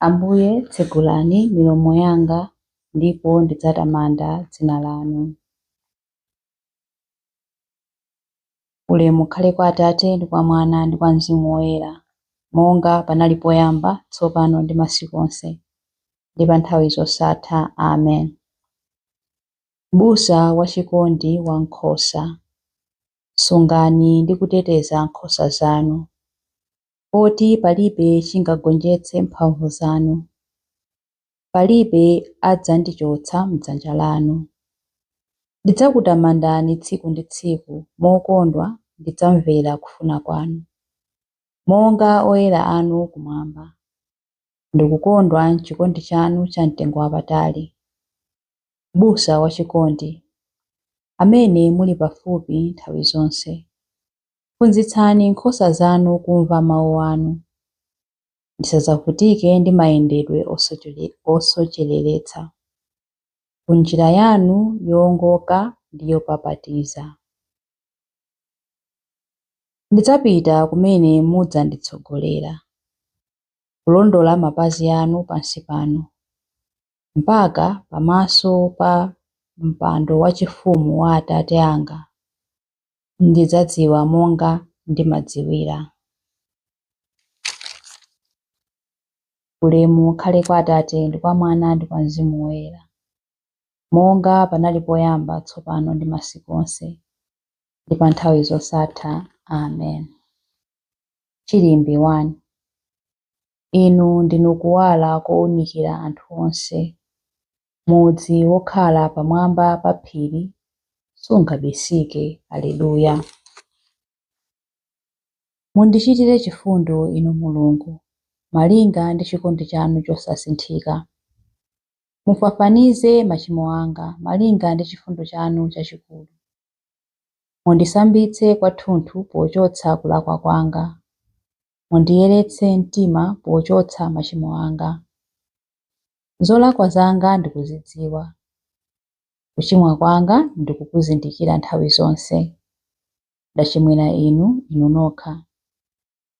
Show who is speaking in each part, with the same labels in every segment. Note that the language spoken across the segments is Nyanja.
Speaker 1: Ambuye, tsegulani milomo yanga, ndipo ndidzatamanda dzina lanu. Ulemu ukhale kwa Atate ndi kwa Mwana ndi kwa Mzimu Woyera, monga panali poyamba, tsopano ndi masiku onse, ndi pa nthawi zosatha. Amen. M'busa wachikondi wa nkhosa, sungani ndi kuteteza nkhosa zanu, poti palibe chingagonjetse mphamvu zanu. Palibe adzandichotsa m'dzanja lanu. Ndidzakutamandani tsiku ndi tsiku, mokondwa ndidzamvera kufuna kwanu, monga oyera anu kumwamba. Ndikukondwa m'chikondi chanu cha mtengo wapatali. M'busa wachikondi, amene muli pafupi nthawi zonse, phunzitsani nkhosa zanu kumva mawu anu. Ndisadzavutike ndi mayendedwe osocheretsa, ku njira yanu yowongoka ndi yopapatiza. Ndidzapita kumene mudzanditsogolera, kulondola mapazi anu pansi pano, mpaka pamaso pa mpando wachifumu wa Atate anga. Ndidzadziwa monga ndimadziwira. Ulemu ukhale kwa Atate ndi kwa Mwana ndi kwa Mzimu Woyera, monga panali poyamba, tsopano ndi masiku onse, ndi pa nthawi zosatha. Amen. Chilimbi 1. Inu ndinu kuwala kowunikira anthu onse. Mudzi wokhala pamwamba pa phiri sungabisike. Aleluya. Mundichitire chifundo, Inu Mulungu, malinga ndi chikondi chanu chosasinthika. Mufafanize machimo anga, malinga ndi chifundo chanu chachikulu. Mundisambitse kwathunthu pochotsa kulakwa kwanga. Mundiyeretse mtima pochotsa machimo anga. Zolakwa zanga ndikuzidziwa. Kuchimwa kwanga ndikukuzindikira nthawi zonse. Ndachimwira inu, inu nokha.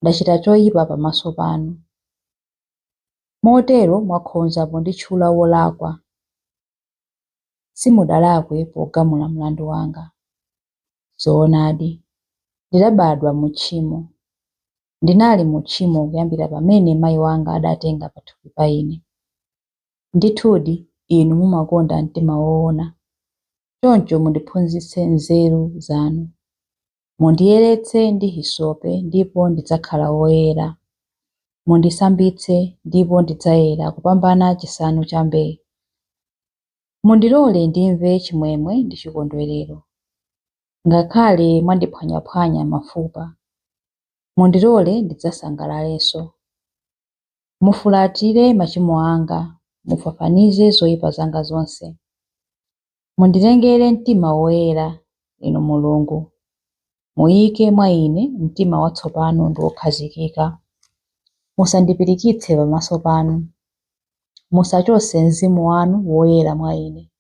Speaker 1: Ndachita choyipa pamaso panu. Motero mwakhoza ponditchula wolakwa. Simudalakwe pogamula mlandu wanga. Zoonadi, ndidabadwa mu tchimo. Ndinali mu tchimo kuyambira pamene mayi wanga adatenga pathupi pa ine. Ndithudi, inu mumakonda mtima woona. Choncho mundiphunzitse nzeru zanu. Mundiyeretse ndi hisope ndipo ndidzakhala woyera. Mundisambitse ndipo ndidzayera kupambana chisanu cha mbee. Mundilole ndimve chimwemwe ndi chikondwerero. Ngakhale mwandiphwanyaphwanya mafupa, mundilole ndidzasangalalenso. Mufulatire machimo anga, mufafanize zoyipa zanga zonse. Mundilengere mtima woyera, Inu Mulungu. Muyike mwa ine mtima watsopano ndi wokhazikika. Musandipirikitse pamaso panu. Musachotse mzimu wanu woyera mwa ine.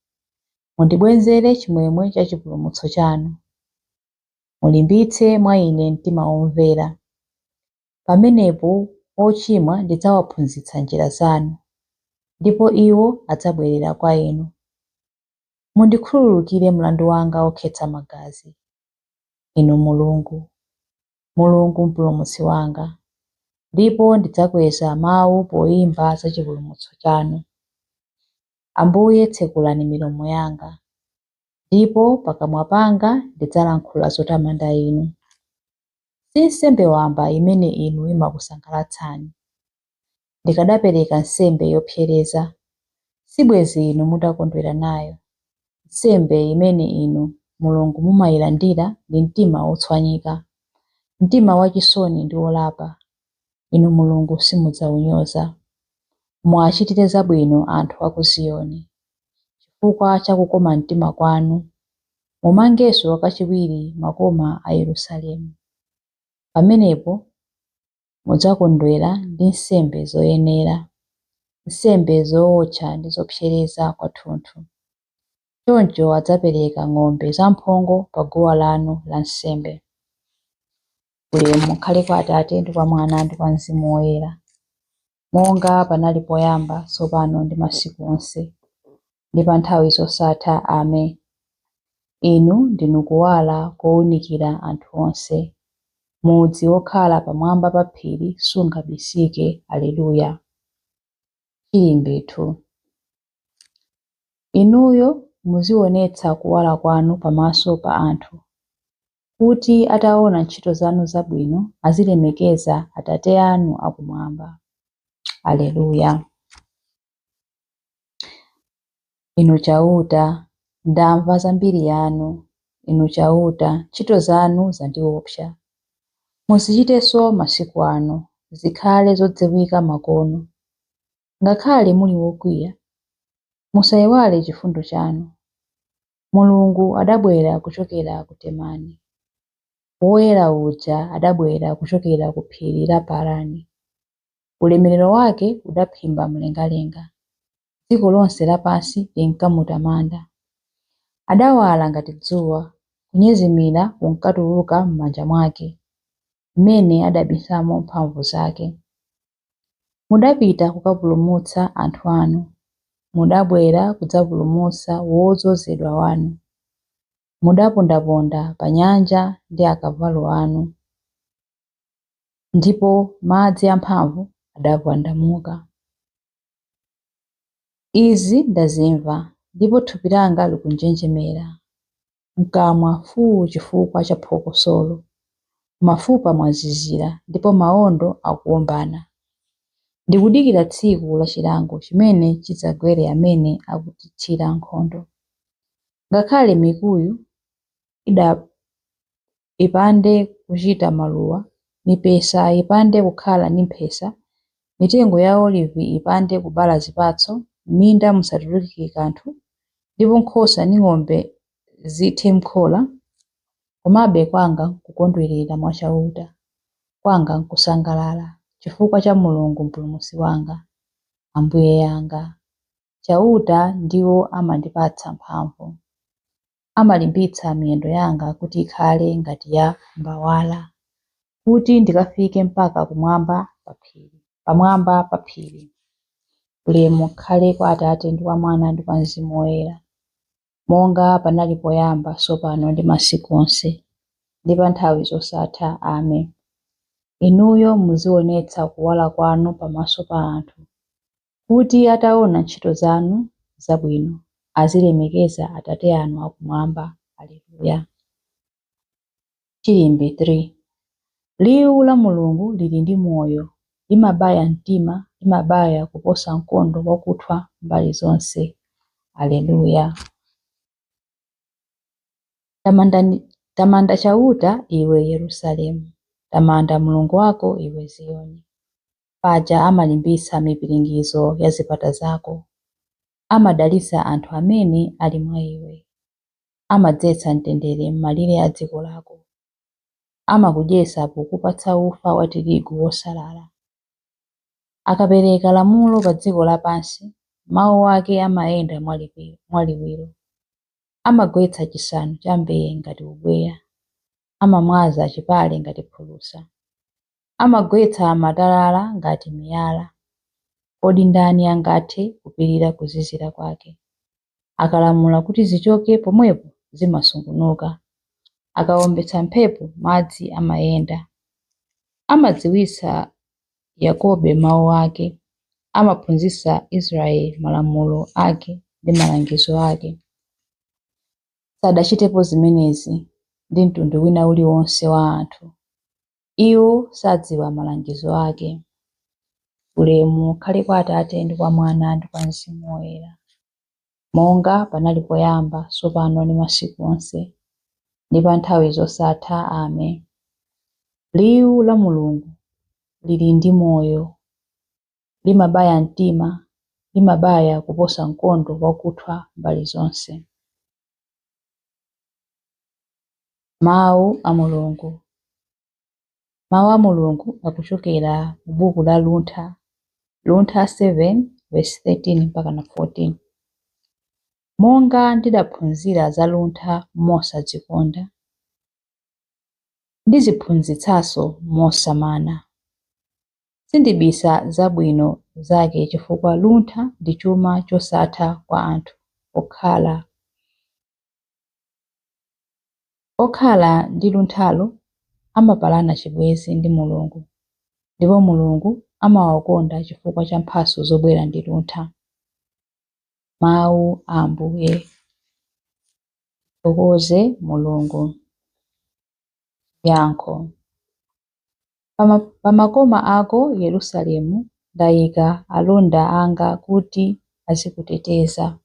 Speaker 1: Mundibwezere chimwemwe cha chipulumutso chanu. Mulimbitse mwa ine mtima womvera. Pamenepo ochimwa ndidzawaphunzitsa njira zanu, ndipo iwo adzabwerera kwa inu. Mundikhululukire mlandu wanga wokhetsa magazi, Inu Mulungu, Mulungu mpulumutsi wanga, ndipo ndidzakweza mawu poyimba za chipulumutso chanu. Ambuye, tsekulani milomo yanga, ndipo pakamwa panga ndidzalankhula zotamanda inu. Si nsembe wamba imene inu imakusangalatsani. Ndikadapereka nsembe yopsereza, sibwenzi inu mutakondwera nayo. Nsembe imene inu Mulungu mumayilandira ndi mtima wotswanyika, mtima wachisoni ndi wolapa. Inu Mulungu simudzawunyoza. Muwachitire zabwino anthu a ku Ziyoni, chifukwa cha kukoma mtima kwanu. Mumangenso kachiwiri makoma a Yerusalemu. Pamenepo mudzakondwera ndi nsembe zoyenera, nsembe zowotcha ndi zopsereza kwathunthu. Choncho adzapereka ng'ombe zamphongo pa guwa lanu la nsembe. Ulemu ukhale kwa Atate ndi kwa Mwana ndi kwa Mzimu Woyera, Monga panali poyamba, tsopano ndi masiku onse, ndi pa nthawi zosatha. Amen. Inu ndinu kuwala kowunikira anthu onse. Mudzi wokhala pamwamba pa phiri sungabisike. Aleluya. Chilimbitu. Inuyo muzionetsa kuwala kwanu pamaso pa anthu, kuti ataona ntchito zanu zabwino azilemekeza Atate anu akumwamba. Aleluya. Inu Chauta, ndamva za mbiri yanu. Inu Chauta, ntchito zanu zandiopsa. Muzichitenso masiku ano, zikhale zodziwika makono. Ngakhale muli wokwiya, musayiwale chifundo chanu. Mulungu adabwera kuchokera ku Temani, Woyera uja adabwera kuchokera ku phiri la Parani. Ulemerero wake udaphimba mlengalenga, dziko lonse lapansi linkamutamanda. Adawala ngati dzuwa, kunyezimira kunkatuluka m'manja mwake, mmene adabisamo mphamvu zake. Mudapita kukapulumutsa anthu anu, mudabwera kudzapulumutsa wodzozedwa wanu. Mudapondaponda pa nyanja ndi akavalo anu, ndipo madzi amphamvu adavandamuka. Izi ndazimva, ndipo thupi langa likunjenjemera. M'kamwa fuu chifukwa cha phokosolo. Mafupa mwazizira ndipo mawondo akuwombana. Ndikudikira tsiku la chilango chimene chidzagwere amene akutithira nkhondo. Ngakhale mikuyu ipande kuchita maluwa, mipesa ipande kukhala ndi mphesa, mitengo ya olivi ipande kubala zipatso, m'minda musatuluke kanthu, ndipo nkhosa ndi ng'ombe zithe m'khola, komabe kwanga nkukondwerera mwa Chauta, kwanga nkusangalala chifukwa cha Mulungu Mpulumutsi wanga, Ambuye anga. Chauta ndiwo amandipatsa mphamvu, amalimbitsa miyendo yanga kuti ikhale ngati ya mbawala, kuti ndikafike mpaka pamwamba pa phiri. Ulemu ukhale kwa Atate ndi kwa Mwana ndi kwa Mzimu Woyera, monga panali poyamba, tsopano ndi masiku onse, ndi pa nthawi zosatha. Amen. Inuyo muzionetsa kuwala kwanu pamaso pa anthu, kuti ataona ntchito zanu zabwino azilemekeza Atate anu akumwamba. Aleluya. Chilimbi 3. Liwu la Mulungu lili ndi moyo, limabaya mtima, limabaya kuposa mkondo wakuthwa mbali zonse. Aleluya. Tamanda Chauta iwe Yerusalemu, tamanda Mulungu wako iwe Ziyoni. Paja amalimbitsa mipiringidzo ya zipata zako, amadalitsa anthu amene ali mwa iwe, amadzetsa mtendere m'malire a dziko lako, amakudyetsa pokupatsa ufa wa tirigu wosalala. Akapereka lamulo pa dziko lapansi, mawu ake amayenda mwaliwiro. Amagwetsa chisanu cha mbee ngati ubweya, amamwaza chipale ngati phulusa, amagwetsa matalala ngati miyala. Kodi ndani angathe kupirira kuzizira kwake? Akalamula kuti zichoke pomwepo zimasungunuka. Akawombetsa mphepo madzi amayenda. Amadziwitsa Yakobo mawu ake, amaphunzitsa Israeli malamulo ake ndi malangizo ake. Sadachitepo zimenezi ndi mtundu wina uliwonse wa anthu. Iwo sadziwa malangizo ake. Ulemu ukhale kwa Atate ndi kwa Mwana ndi kwa Mzimu Woyera, monga panali poyamba, tsopano ndi masiku onse, ndi pa nthawi zosatha. Amen. Liwu la Mulungu lili ndi moyo, limabaya mtima, limabaya kuposa mkondo wakuthwa mbali zonse. Mawu a Mulungu. Mawu a Mulungu akuchokera mu buku la Luntha, Luntha 7 verse 13 mpaka na 14. Monga ndidaphunzira za luntha mosadzikonda, ndiziphunzitsanso mosamana. Sindibisa zabwino zake chifukwa luntha ndi chuma chosatha kwa anthu okhala. Okhala ndi lunthalo amapalana chibwenzi ndi Mulungu, ndipo Mulungu amawakonda chifukwa cha mphatso zobwera ndi luntha. Mawu a Ambuye. Tithokoze Mulungu. Yankho. Pamakoma ako Yerusalemu ndayika alonda anga kuti azikuteteza.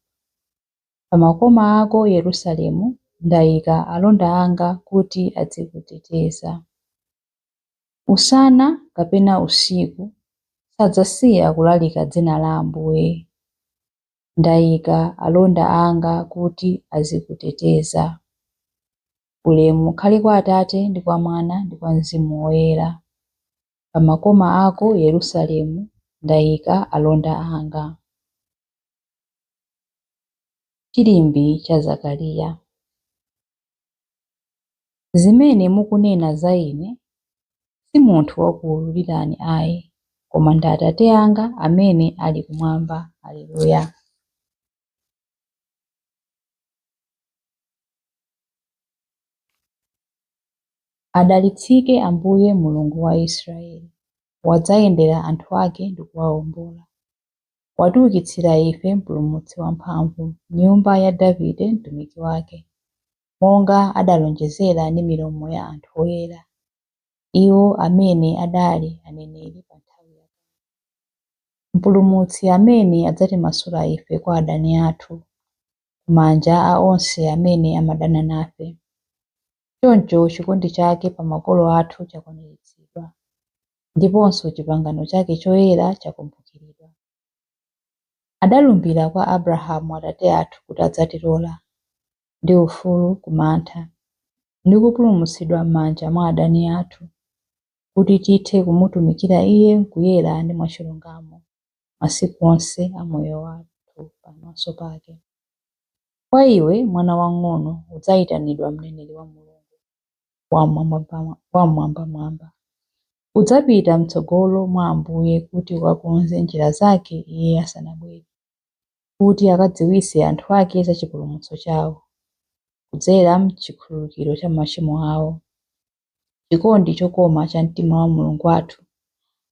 Speaker 1: Pamakoma ako Yerusalemu ndayika alonda anga kuti azikuteteza. Usana kapena usiku sadzasiya kulalika dzina la Ambuye. Ndayika alonda anga kuti azikuteteza. Ulemu ukhale kwa Atate ndi kwa Mwana ndi kwa Mzimu Woyera. Pamakoma ako Yerusalemu ndayika alonda anga. Chilimbi cha Zakariya. Zimene mukunena za ine si munthu wakuwululirani ayi, koma ndi Atate anga amene ali kumwamba. Alleluya. Adalitsike Ambuye Mulungu wa Israeli, wadzayendera anthu ake ndi kuwawombola. Watiukitsira ife Mpulumutsi wamphamvu, nyumba ya Davide mtumiki wake, monga adalonjezera ndi milomo ya anthu oyera, iwo amene adali aneneri pa nthawi yakale. Mpulumutsi amene adzatimasula ife kwa adani athu, kumanja a onse amene amadana nafe. Choncho chikondi chake pa makolo athu chakwaniritsidwa, ndiponso chipangano chake choyera chakumbukiridwa. Adalumbira kwa Abrahamu atate athu kuti adzatilola ndi ufulu kumantha, ndi kupulumutsidwa m'manja mwa adani athu, kuti tithe kumutumikira Iye m'kuyera ndi mwachilungamo masiku onse a moyo wathu pamaso pake. Kwa iwe, mwana wamng'ono, udzayitanidwa mneneri wa Mulungu Wam'mwambamwamba. Udzapita m'tsogolo mwa Ambuye kuti ukakonze njira zake Iye asanabwere, kuti akadziwitse anthu ake za chipulumutso chawo, kudzera m'chikhululukiro cha machimo awo. Chikondi chokoma cha mtima wa Mulungu wathu,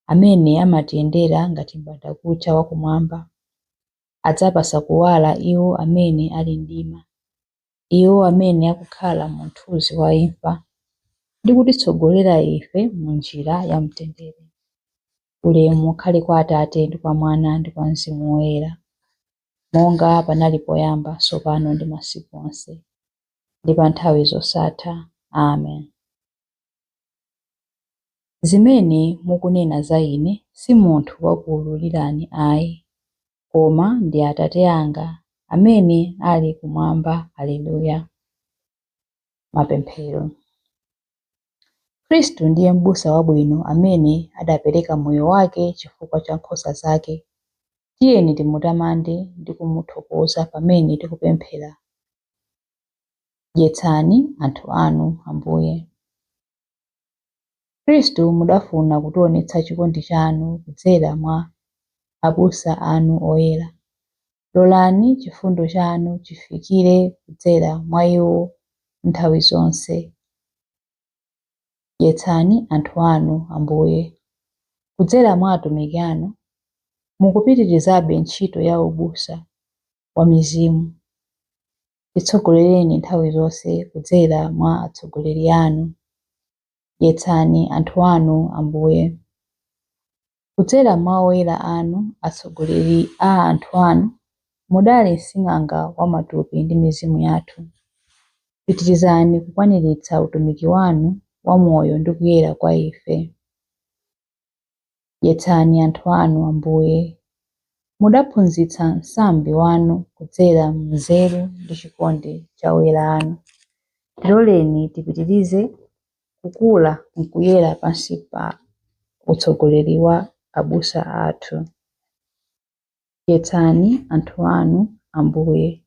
Speaker 1: amene amatiyendera ngati m'bandakucha wakumwamba, adzapatsa kuwala iwo amene ali mdima, iwo amene akukhala mu mthunzi wa imfa, ndi kutitsogolera ife mu njira ya mtendere. Ulemu ukhale kwa Atate ndi kwa Mwana ndi kwa Mzimu Woyera, monga panali poyamba, tsopano ndi masiku onse, ndi pa nthawi zosatha. Amen. Zimene mukunena za ine si munthu wakuwululirani ayi, koma ndi Atate anga amene ali kumwamba. Alleluya. Mapemphero. Khristu ndiye m'busa wabwino amene adapereka moyo wake chifukwa cha nkhosa zake. Tiyeni timutamande ndi kumuthokoza pamene tikupemphera. Dyetsani anthu anu, Ambuye. Khristu mudafuna kutionetsa chikondi chanu kudzera mwa abusa anu oyera. Lolani chifundo chanu chifikire kudzera mwa iwo nthawi zonse. Dyetsani anthu anu, Ambuye. Kudzera mwa atumiki anu, mukupitirizabe ntchito ya ubusa wa mizimu. Titsogolereni nthawi zonse kudzera mwa atsogoleri anu. Dyetsani anthu anu, Ambuye. Kudzera mwa oyera anu, atsogoleri a anthu anu, mudali msing'anga wa matupi ndi mizimu yathu. Pitirizani kukwaniritsa utumiki wanu wa moyo ndi kuyera kwa ife. Dyetsani anthu anu, Ambuye. Mudaphunzitsa msambi wanu kudzera m'nzeru ndi chikondi cha oyera anu. Tiloleni tipitirize kukula m'kuyera pansi pa utsogoleri wa abusa athu. Dyetsani anthu anu, Ambuye.